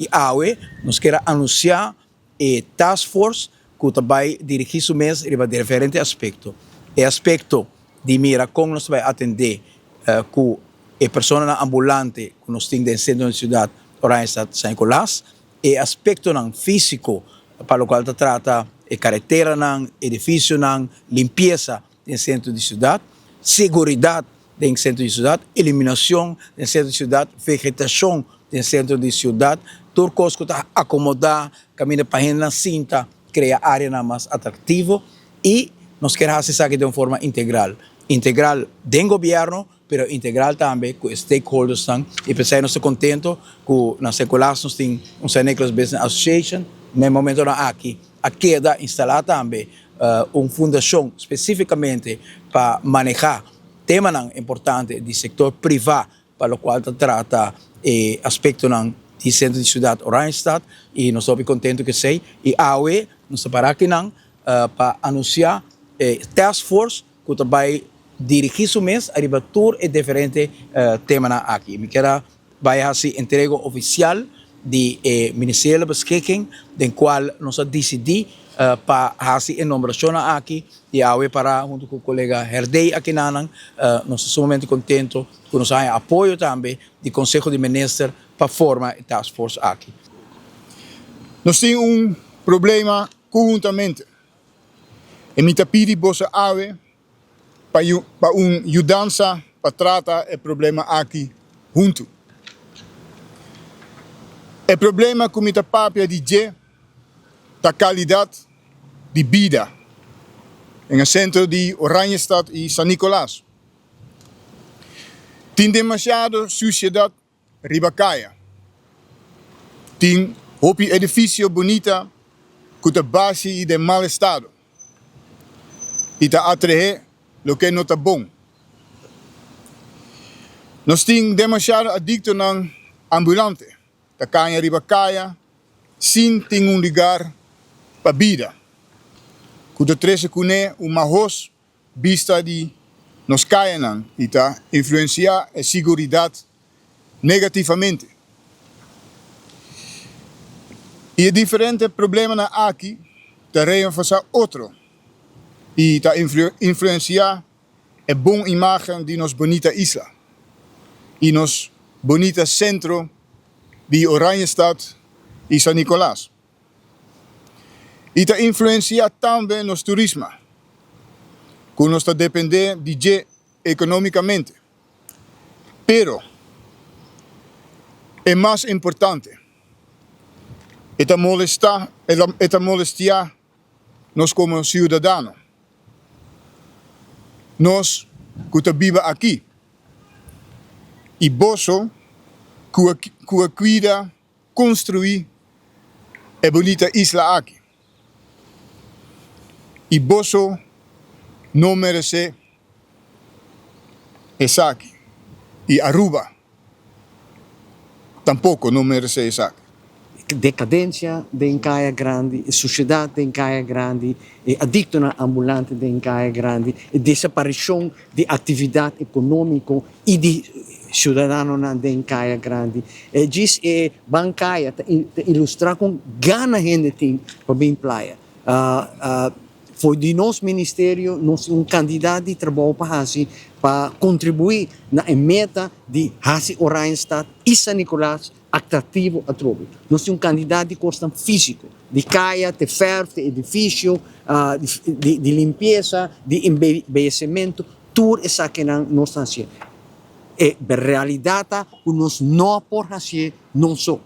Y awe nos kier a anuncia e task force cu ta bay dirigi su mes riba diferente aspecto. E aspecto di mira con nos ta bay atende cu e personanan ambulante cu nos tin den centro di ciudad Oranjestad San Nicolas, e aspectonan fisico pa locual ta trata e careteranan, edificionan, limpieza den centro di ciudad, seguridad den centro di ciudad, iluminacion den centro di ciudad, vegetacion den centro di ciudad, tur cos cu ta acomoda caminda pa hendenan sinta, crea areanan mas atractivo y nos kier haci esaki den un forma integral, integral den gobierno pero integral tambe cu e stakeholdersnan y p'esey nos ta contento cu na San Nicolas nos tin un San Nicolas Business Association, na e momentonan aki a keda instala tambe un fundacion specificamente pa maneha temanan importante di sector priva pa locual ta trata e aspectonan di centro di ciudad Oranjestad y nos ta hopi contento cu esey y awe nos ta para akinan pa anuncia e task force cu ta bay dirigi su mes ariba tur e diferente temanan aki. Mi kier a bay haci entrego oficial di e Ministeriële Beschikking den cual nos a dicidi pa haci e nombracionnan aki y awe para hunto cu colega Herdey akinanan nos ta sumamente contento cu nos a haya apoyo tambe di Conseho di Minister pa forma e task force aki. Nos tin un problema conhuntamente E mi ta pidi boso awe pa pa un yudansa pa trata e problema aki huntu. E problema ku mi ta papia di dje ta kalidat di bida den e sentro di Oranjestad i San Nicolas. Tin demasiado susiedat Riba kaya tin hopi edifisio bunita ku ta basi i den mal estado i ta atraé loke no ta bon. Nos tin demasiado adiktonan ambulante ta kaña riba kaya sin tin un lugar pa bida ku ta trese kuné un mahos bista di nos kayanan i ta influensiá e siguridat negativamente. I e diferente problemanan aki ta reenforsá otro i ta influensiá e bon imágen di nos bonita isla i nos bonita sentro di Oranjestad i San Nicolas. I ta influencia tambe nos turisma, cu nos ta depende di dje economicamente. Pero, e mas importante, e ta molesta, e ta molestia nos como ciudadano, nos cu ta biba aki, y boso cu a cuida Construí e bunita isla aki. I boso no meresé esaki, i Aruba tampoco no meresé esaki. Decadencia den Caya Grandi, e suciedad den Caya Grandi, e adictonan ambulante den Caya Grandi, e desaparicion di actividad economico y di ciudadanonan den Caya Grandi. E djis e ban Caya ta ilustra con gana hende tin pa bin playa. For di nos ministerio nos tin un cantidad di trabou pa haci pa contribui na e meta di haci Oranjestad y San Nicolas atractivo atrobe. Nos tin un cantidad di cosnan fisico, di caya te verf, te edificio, di limpieza, di embellecimento, tur esakinan nos ta hacié. E realidad ta cu nos no por hacié nos so.